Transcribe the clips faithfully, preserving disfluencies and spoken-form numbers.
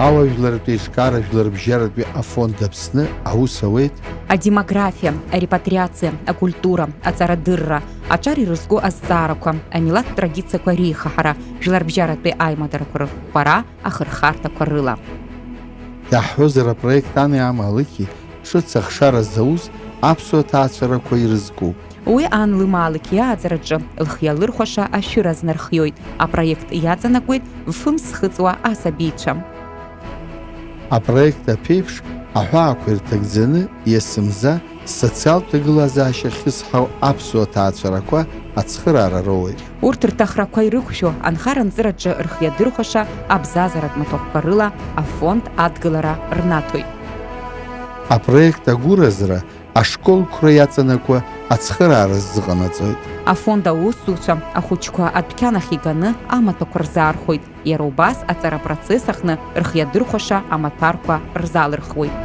Ауаажәларратә еиҿкаара жәларбжьаратәи афонд Аԥсны аус ауеит. Адемографиа, арепатриациа, акультура, аҵарадырра, аҿар ирызку азҵаарақәа, амилаҭтә традициақәа реихаҳара, жәларбжьаратәи аимадарақәа рырӷәӷәара, ахырхарҭақәа рыла. Иаҳҳәозар, апроект ани амалықьи ҿыц ахшара зауз аԥсуа ҭаацәарақәа ирызкуп. Уи ан лымаалықь иааӡараҿы лхы иалырхәаша ашәыра азнархиоит. Апроект иаҵанакуеит фымз зхыҵуа асабицәа. Апроект аԥеиԥш аҳәаақәа ирҭагӡаны, есымза социалтә ҭагылазаашьа ахьызҳау аԥсуа ҭаацәарақәа ацхыраара роуеит. Урҭ рҭахрақәа ирықәшәо анхара-нҵыраҿы рхы иадырхәаша абзазаратә маҭәахәқәа рыла афонд адгылара рнаҭоит. Апроект агәыразра ашколқәра иаҵанакуа ацхыраара ззыҟанаҵоит. Афонд аусзуҩцәа ахәыҷқәа адәқьан ахь иганы амаҭәақәа рзаархәоит, иара убас аҵара апроцесс аҟны рхы иадырхәаша амаҭәарқәа рзалырхуеит.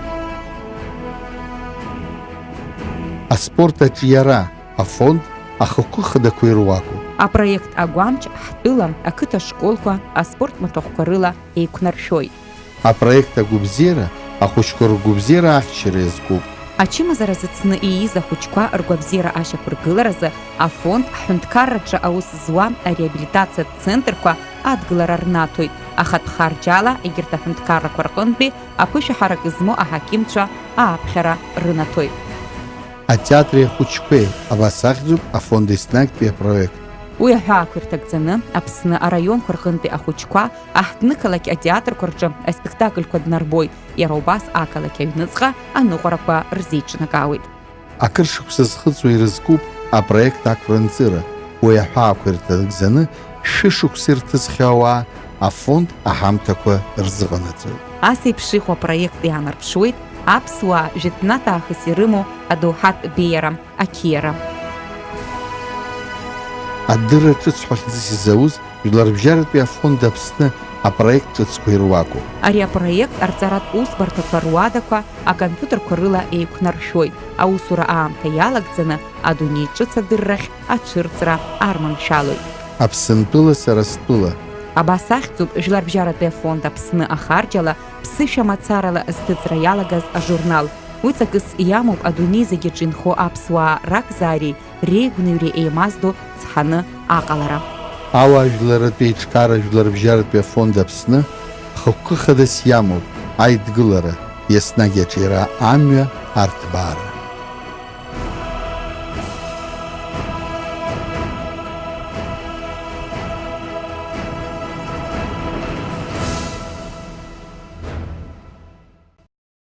Аспорт аҿиара афонд ахықәкы хадақәа ируакуп. Апроект агәамч ҳтәыла ақыҭа школқәа аспорт маҭәахәқәа рыла еиқәнаршәоит. Апроект агәабзиара ахәыҷқәа ргәабзиара ахьчара иазкуп. Ачымазара зыцны ииз ахәыҷқәа ргәабзиара ашьақәыргыларазы афонд ҳҳәынҭқарраҿы аус зуа ареабилитациатә центрқәа адгылара рнаҭоит. Ахатә харџьала егьырҭ аҳәынҭқаррақәа рҟынтәи аԥышәаҳарак змоу аҳақьымцәа ааԥхьара рынаҭоит. Атеатри ахәыҷқәеи, абас ахьӡуп афонд еснагьтәи апроект. Уи аҳәаақәа ирҭагӡаны Аԥсны араионқәа рҟынтәи ахәыҷқәа аҳҭнықалақь атеатрқәа рҿы аспектакльқәа днарбоит, иара убас ақалақь аҩныҵҟа аныҟәарақәа рзеиҿнакаауеит. Акыр шықәса зхыҵуа ирызкуп апроект ақәра-нҵыра, уи аҳәаақәа ирҭагӡаны шәышықәса ирҭызхьоу ауаа афонд аҳамҭақәа рзыҟанаҵоит. Ас еиԥш иҟоу апроект иаанарԥшуеит аԥсуаа жәытәнатә аахыс ирымоу адоуҳатә беиара, ақьиара. Адырра ҿыц ҳәа хьӡыс изауз Жәларбжьаратәи афонд Аԥсны апроект ҿыцқәа ируакуп. Ари апроект арҵаратә усбарҭақәа руадақәа акомпиутерқәа рыла еиқәнаршәоит. Аусура аамҭа иалагӡаны адунеи ҿыц адыррахь ацәырҵра арманшәалоит. Аԥсынтәыла сара стәыла. Абас ахьӡуп Жәларбжьаратәи афонд Аԥсны ахарџьала ԥсышәа мацарала зҭыҵра иалагаз ажурнал. Уи ҵакыс иамоуп адунеи зегь аҿы инхо аԥсуаа ракзаареи реигәныҩреи еимаздо цҳаны аҟалара. Ауаажәларратә еиҿкаара Жәларбжьаратәи афонд Аԥсны хықәкы хадас иамоуп аидгылара, еснагь аҿиара амҩа арҭбаара.